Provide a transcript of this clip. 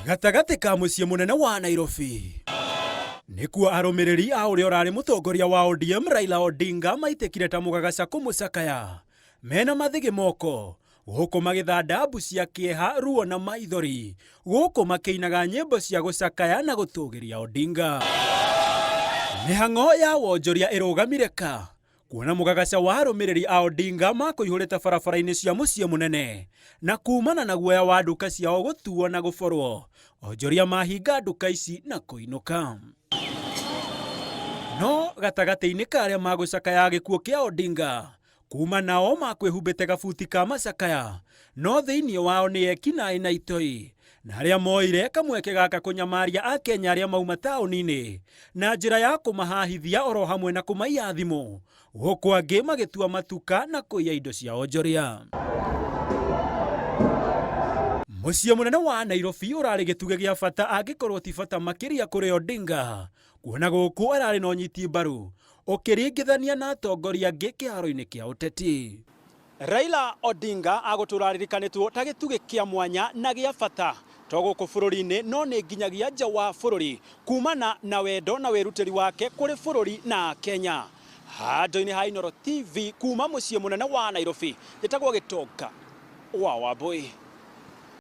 Gatagatĩ ka mũciĩ mũnene wa Nairobi nĩkuo arũmĩrĩri a ũrĩa ũrarĩ mũtongoria wa ODM Raila Odinga maitĩkire ta mũgagaca kũmũcakaya mena mathĩgĩ moko, gũkũ magĩthanda mbu cia kĩeha, ruo na maithori, gũkũ makĩinaga nyĩmbo cia gũcakaya na gũtũgĩria Odinga. Mĩhang'o ya wonjoria ĩrũgamire ka kuona mũgagaca wa arũmĩrĩri a Odinga makũihũrĩte barabara-inĩ cia mũciĩ mũnene, na kumana na guoya wa nduka ciao gũtuo na gũborwo, onjoria mahinga nduka ici na kũinũka. No gatagatĩ-inĩ ka arĩa magũcakaya gĩkuũ kĩa Odinga, kuma nao makwĩhumbĩte gabuti ka macakaya, no thĩinĩ wao nĩ ekinaĩ na itoi, na arĩa moire kamweke gaka kũnyamaria Akenya arĩa mauma taũni-inĩ na njĩra ya kũmahahithia oro hamwe na kũmaiya thimũ, gũkũ angĩ magĩtua matuka na kũiya indo cia onjoria. Mũciĩ mũnene wa Nairobi ũrarĩ gĩtugĩ gĩa bata, angĩkorwo ti bata makĩria kũrĩ Odinga, kuona gũkũ ararĩ na ũnyiti mbaru ũkĩringithania na atongoria angĩ kĩharo-inĩ kĩa ũteti. Raila Odinga agũtũra aririkanĩtwo ta gĩtugĩ kĩa mwanya na gĩa bata to gũkũ bũrũri-inĩ no nĩ nginyagia nja wa bũrũri, kumana na wendo na wĩrutĩri wake kũrĩ bũrũri na Kenya. Handũ-inĩ ha Inooro TV kuma mũciĩ mũnene wa Nairobi, njĩtagwo Gĩtonga wa Wambui.